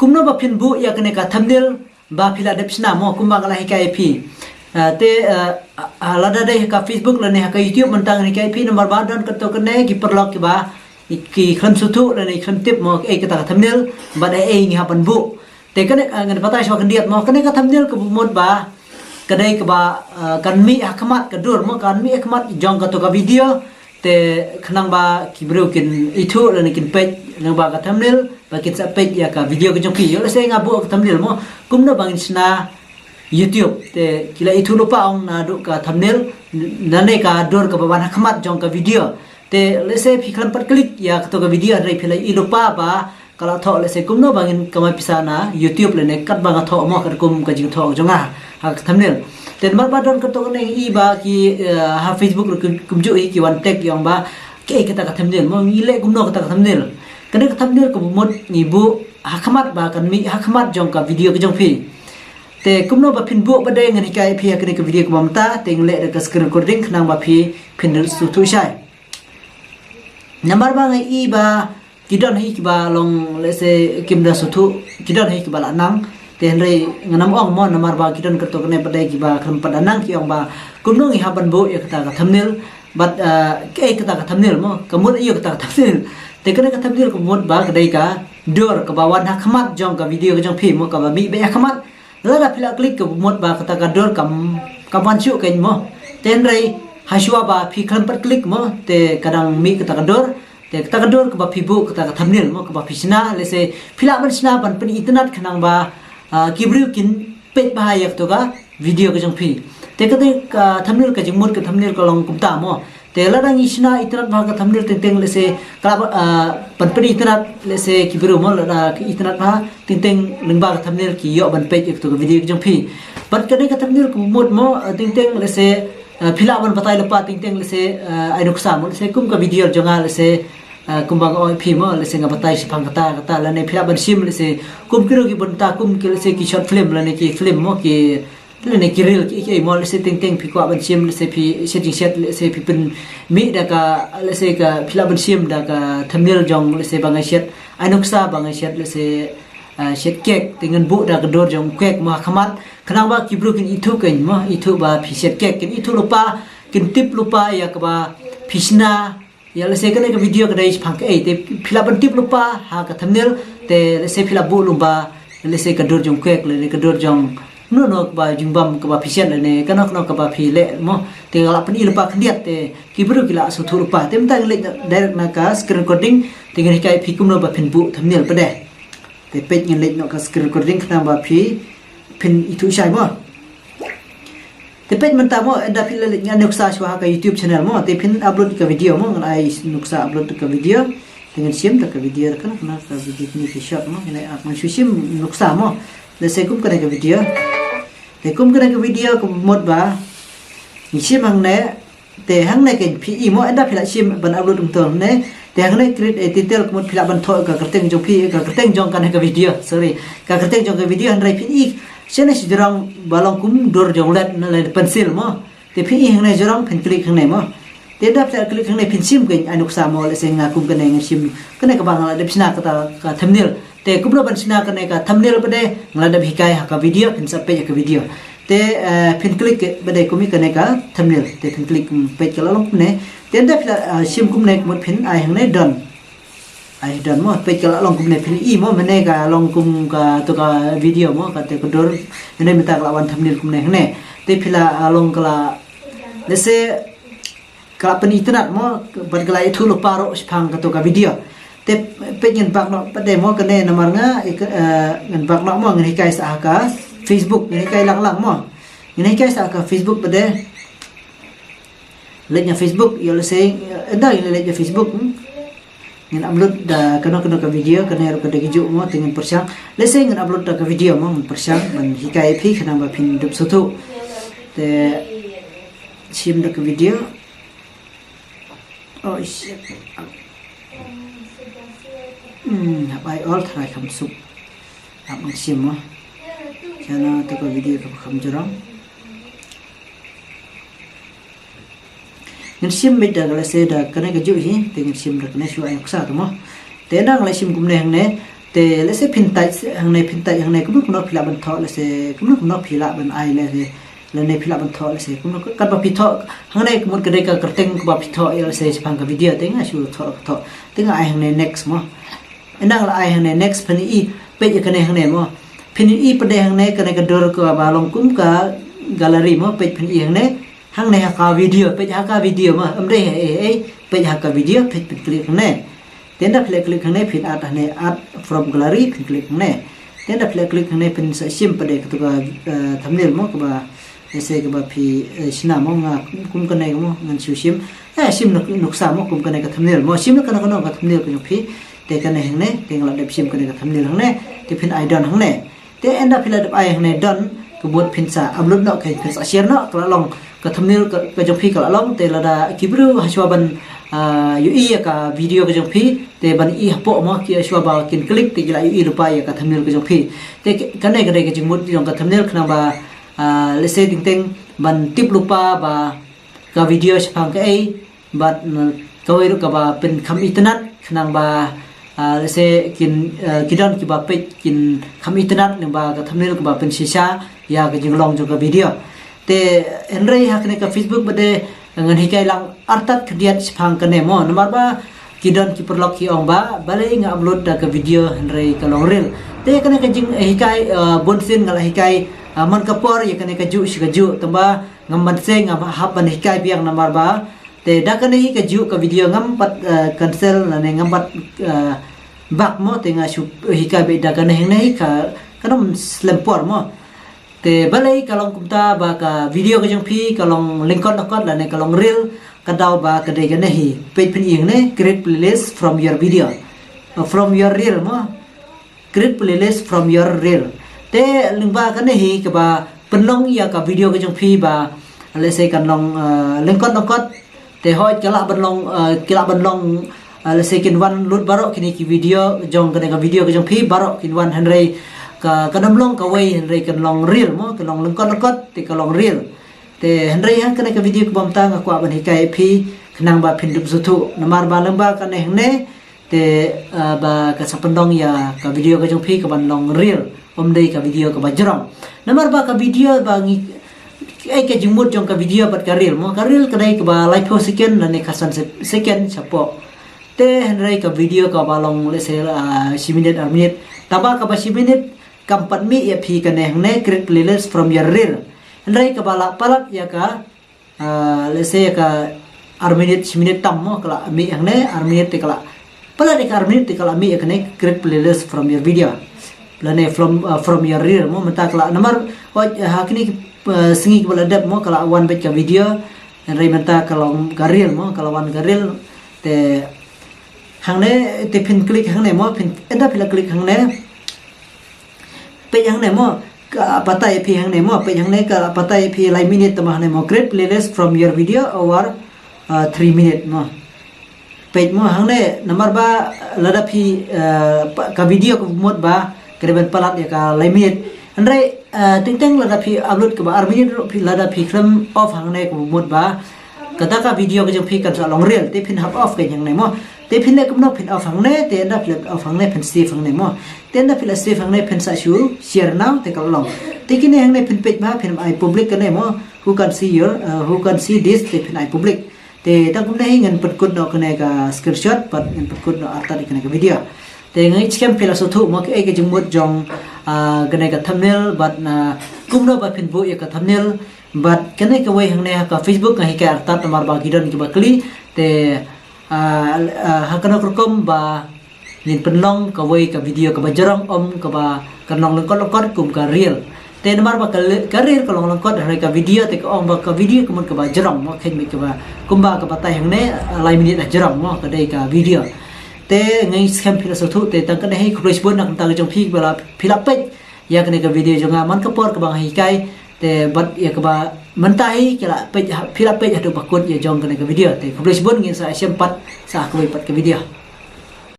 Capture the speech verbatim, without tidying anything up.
kumno ba phin buh ïa kane ka thumbnail ba phi la dep shna mo, kumba nga la hikai ïa phi. Ah, te, ah, ah, lada dei ha ka Facebook lane ha ka YouTube mynta ngan hikai ïa phi, namar ba don katto katne ki paralok kiba ki khlem sngewthuh lane khlem tip mo, eh, kata ka thumbnail bad eh, eh, ngi hap ban buh. Te kane, ah, ngan batai shuwa khyndiat mo, kane ka thumbnail kaba mut ba ka dei kaba, ah, kan mih ha khmat ka dur mo, kan mih ha khmat jong kato ka video. Te khnang ba ki briew kin ithuh lane kin peit lyngba ka thumbnail ba kin sa peit ïa ka video ka jong phi. Ïoh lehse nga buh ka thumbnail mo, kumno ba ngin shna YouTube. Te ki la ithuh lypa ong naduh ka thumbnail, lane ka dur kaba wan ha khmat jong ka video. Te lehse phi khlem pat click ïa kato ka video, hynrei phi la i lypa ba ka la thoh lehse kumno ba ngin kamai pisa na YouTube lane katba nga thoh mo, katkum ka jingthoh jong nga ha ka thumbnail. Te namar ba don katto katne ngi i ba ki, eh, ha Facebook ruh kum, kumjuh hi ki wan tag ïa ong ba, "Kaei kata ka thumbnail mo, ngi leh kumno kata ka thumbnail." Kane ka thumbnail kaba mut ngi buh ha khmat ba kan mih ha khmat jong ka video ka jong phi. Te kumno ba phin buh pat de ngan hikai ïa phi ha kane ka video kaba mynta, te ngan leh da ka screen recording khnang ba phi phin sngewthuh shai. Namar ba nga i ba ki don hi kiba long lehse kim da sngewthuh, ki don hi kiba la nang. Te hynrei ngan ym ong mo, namar ba ki don katto katne pat de kiba khlem pat da nang ki ong ba kumno ngi hap ban buh ïa kata ka thumbnail. Bad, ah, kaei kata ka thumbnail mo, ka mut ïa kata ka thumbnail. Te kane ka thumbnail ka mut ba ka dei ka dur kaba wan ha khmat jong ka video ka jong phi mo, kaba mih beit ha khmat. Lada phi la click ka mut ba kata ka dur kam, kam wan shuh kein mo. Te hynrei ha shuwa ba phi khlem pat click mo, te ka dang mih kata ka dur. Te kata ka dur kaba phi buh, kata ka thumbnail mo, kaba phi shna, lehse phi lah ban shna ban pynitynnad khnang ba, ah, ki briew kin peit bha ïa kato ka video ka jong phi. Te kata ka thumbnail ka jingmut ka thumbnail ka long kumta mo. Te lada ngi shna itynnad bha ka thumbnail teng teng lehse ka la, ah, ban pynitynnad lehse ki briew mo, lada ki itynnad bha teng teng lyngba ka thumbnail ki ïoh ban peit ïa kato ka video ka jong phi. Bad kane ka thumbnail ka mut mo, ah, teng teng lehse, ah, phi lah ban batai lypa teng teng lehse, ah, ai nuksa mo, lehse kum ka video jong nga lehse, ah, kumba nga ong ïa phi mo, lehse nga batai shaphang kata kata, lane phi lah ban shim lehse kum ki ruh ki bynta kum ki lehse ki short film lane ki film mo, ki lane ki reel ki, ki mo, lehse teng teng phi kwah ban shim, lehse phi shet jingshet, lehse phi pynmih da ka, lehse ka phi lah ban shim da ka thumbnail jong, lehse ba nga shet ai nuksa, ba nga shet, lehse, ah, shet kek, te ngan buh da ka dur jong kek mo ha khmat khnang ba ki briew kin ithuh kein mo, ithuh ba phi shet kek, kin ithuh lypa, kin tip lypa ïa kaba phi shna. Ïa lehse kane ka video ka dei shaphang kaei, te phi lah ban tip lypa ha ka thumbnail, te lehse phi lah buh lypa lehse ka dur jong kek lane ka dur jong no no kaba jingbam kaba phi shet lane kano kano kaba phi leh mo. Te nga lah pyni lypa khyndiat te ki briew ki lah sngewthuh lypa. Te mynta ngan leit direct na ka screen recording, te ngan hikai ïa phi kumno ba phin buh thumbnail pat de. Te peit ngan leit noh ka screen recording khnang ba phi phin ithuh shai mo. Te peit mynta mo, ynda phi la leit, ngan ai nuksa shuwa ha ka YouTube channel mo, te phin upload ka video mo, ngan ai nuksa upload ka video. Te ngan shim da ka video, kane, kane ka video kine ki short mo, ngan ai, ngan shu shim nuksa mo. Lehse kum kane ka video. Te kum kane ka video ka mut ba ngi shim hangne, te hangne kein phi i mo, ynda phi la shim ban upload kumto hangne. Te hangne create a title ka mut phi lah ban thoh ka kyrteng jong phi, ka kyrteng jong kane ka video, sorry, ka kyrteng jong ka video, hynrei phin i shane shajrong ba long kum dur jong lad ne lad pencil mo. Te phin i hangne jrong, phin click hangne mo. Te ynda phi la click hangne phin shim kein ai nuksa mo, lehse nga kum kane nga shim kane kaba nga la dep shna kata ka thumbnail. Te kumno ban shna kane ka thumbnail pat de nga la dep hikai ha ka video, phin sa peit ha ka video. Te, eh, phin click pat de kum ïa kane ka thumbnail. Te phin click, mm, peit ka la long kumne. Te ynda phi la, eh, shim kumne ka mut phin ai hangne done. Ai done mo, peit ka la long kumne, phin i mo, mynne ka long kum kato ka video mo, kata ka dur. Hangne mynta ka la wan thumbnail kumne hangne. Te phi la, eh, long ka la, lehse ka la pynitynnad mo, bad ka la ithuh lypa ruh shaphang kato ka video. Te peit ngan back noh pat de mo kane namar nga, eh, ngan back noh mo, ngan hikai sa ha ka Facebook, ngan hikai lang lang mo. Ngan hikai sa ha ka Facebook pat de. Leit na Facebook, ïoh lehse, eh, ynda ngan leit na Facebook, hmm. Ngan upload da kano kano ka video, kane ruh ka dei kajuh mo, te ngan pyrshang. Lehse ngan upload da ka video mo, ngan pyrshang ban hikai ïa phi khnang ba phin dup sngewthuh. Te shim da ka video. Oh shit. Hmm, hap ai all, tharai kham suk. Hap ngan shim mo. Shano to ka video kaba kham jrong. Ngan shim beit da ka, lehse da kane kajuh hi, te ngan shim da kane shuwa ai nuksa to mo. Te ynda nga la shim kumne hangne, Te lehse phin type hangne, phin type hangne kumno kumno phi lah ban thoh, lehse kumno kumno phi lah ban ai, lehse lane phi lah ban thoh, lehse kumno katba phi thoh hangne, kumno ka dei ka kyrteng kaba phi thoh ïa, lehse shaphang ka video, te nga shu thoh ka thoh, te nga ai hangne next mo. Ynda la ai hangne next, phin i peit ïa kane hangne mo. Phin i peit hangne, kane ka dur kaba long kum ka gallery mo, peit phin i hangne. Hangne ha ka video, peit ha ka video mo, ym dei ha ei ei, peit ha ka video, peit phin click hangne. Te ynda phi la click hangne, phin add hangne, add from gallery, phin click hangne. Te ynda phi la click hangne, phin sa shim pat de katu ka, eh, thumbnail mo, kaba, lehse kaba phi, eh, shna mo, nga kum, kum kane mo, ngan shu shim. Eh, shim nuk-, nuksa mo, kum kane ka thumbnail mo, shim kane kano ka thumbnail ka jong phi. Te kane hangne, te nga la dep shim kane ka thumbnail hangne, te phin ai done hangne. Te ynda phi la dep ai hangne done, ka mut phin sa upload noh, ka phin sa share noh, ka la long ka thumbnail ka, ka jong phi ka la long, te lada ki briew ha shuwa ban, ah, ïohi ïa ka video ka jong phi, te ban i hapoh mo, ki ha shuwa ba kin click, te ki la ïohi lypa ïa ka thumbnail ka jong phi. Te k-, kane ka dei ka jingmut jong ka thumbnail, khnang ba, ah, lehse teng teng ban tip lypa ba ka video shaphang kaei, bad, mm, kawei ruh kaba pynkham itynnad, khnang ba, ah, lehse kin, ah, ki don kiba peit kin kham itynnad lyngba ka thumbnail kaba pynshisha ïa ka jinglong jong ka video. Te hynrei ha kane ka Facebook pat de ngan hikai lang artat khyndiat shaphang kane mo, namar ba ki don ki paralok ki ong ba balei nga upload da ka video hynrei ka long reel. Te kane ka jinghikai, ah, bunsien nga la hikai, ah, man ka por ïa kane kajuh shi kajuh, tangba ngam banse, ngam hap ban hikai biang, namar ba te da kane hi kajuh ka video ngam pat, eh, cancel lane ngam pat, eh, back mo, te nga shu hikai beit da kane hangne hi ka, kan ym slem por mo. Te balei ka long kumta ba ka video ka jong phi ka long lyngkot lyngkot lane ka long reel, ka daw ba ka dei kane hi. Peit phin i hangne, create playlist from your video, eh, from your reel mo. Create playlist from your reel. Te lyngba kane hi kaba pynlong ïa ka video ka jong phi ba, lehse kan long, eh, lyngkot lyngkot. Te hooid ka lah ban long, eh, ki lah ban long, eh, lehse kin wan lut baroh kine ki video jong kane ka video ka jong phi, baroh kin wan, hynrei ka, kan ym long kawei, hynrei kan long reel mo, kan long lyngkot lyngkot, te ka long reel. Te hynrei ha kane ka video kaba mynta nga kwah ban hikai ïa phi khnang ba phin dup sngewthuh, namar ba lyngba kane hangne te, ah, ba ka sa pynlong ïa ka video ka jong phi kaban long reel, ym dei ka video kaba jrong. Namar ba ka video ba ngi, eh, ka jingmut jong ka video bad ka reel mo, ka reel ka dei kaba laiphew second lane khatsan se-, second shapoh. Te hynrei ka video kaba long, lehse, ah, shi minit, ar minit. Tangba kaba shi minit kam pat mih ïa phi kane hangne, create playlist from your reel. Hynrei kaba la palat ïa ka, ah, lehse ka ar minit, shi minit tam mo, ka la mih hangne, ar minit te ka la, palat ïa ka ar minit te ka la mih ïa kane, create playlist from your video. Lane from, ah, from your reel mo, mynta ka la, namar, oh, ha kine ki, ah, sngi kiba la dep mo, ka la wan beit ka video, hynrei mynta ka long ka reel mo, ka la wan ka reel. Te hangne, te phin click hangne mo, phin, ynda phi la click hangne, peit hangne mo, ka batai ïa phi hangne mo, peit hangne ka batai ïa phi lai minit, tangba hangne mo, create playlist from your video over, uh, three minute mo. Peit mo hangne, namar ba lada phi, uh, pa-, ka video ka mut ba ka dei ban palat ïa ka lai minit. Hynrei, uh, teng teng lada phi upload kaba ar minit ruh, phi, lada phi khlem off hangne ka mut ba kata ka video ka jong phi kan sa long reel, te phin hap off ka hangne mo. Te phin leh kumno, phin off hangne, te ynda phi la off hangne, phin save hangne mo. Te ynda phi la save hangne, phin sa shu share now, te ka long. Te kine hangne phin peit ba phin ai public kane mo. Who can see your, uh, who can see this, te phin ai public. Te tang kumne hi ngan pynkut noh kane ka screenshot, bad ngan pynkut noh artat ïa kane ka video. Te nga ngeit skhem phi la sngewthuh mo kaei ka jingmut jong, ah, kane ka thumbnail, bad na kumno ba phin buh ïa ka thumbnail, bad kane kawei hangne ha ka Facebook nga hikai artat namar ba ki don kiba kylli. Te, ah, ah, ha kano ka rukom ba ngin pynlong kawei ka video kaba jrong, ym kaba kan long lyngkot lyngkot kum ka reel. Te namar ba ka le-, ka reel ka long lyngkot, hynrei ka video te ka ong ba ka video ka mut kaba jrong mo, kheiñ beit kaba kumba ka batai hangne, ah, lai minit la jrong mo, ka dei ka video. Te nga ngeit skhem phi la sngewthuh, te tang kane hi, khublei shibun na ka bynta ka jong phi ba la, phi la peit ïa kane ka video jong nga man ka por kaba nga hikai, te bad ïa kaba mynta hi ki la peit ha-, phi la peit haduh ba kut ïa jong kane ka video. Te khublei shibun, ngin sa ïashem pat sa kawei pat ka video.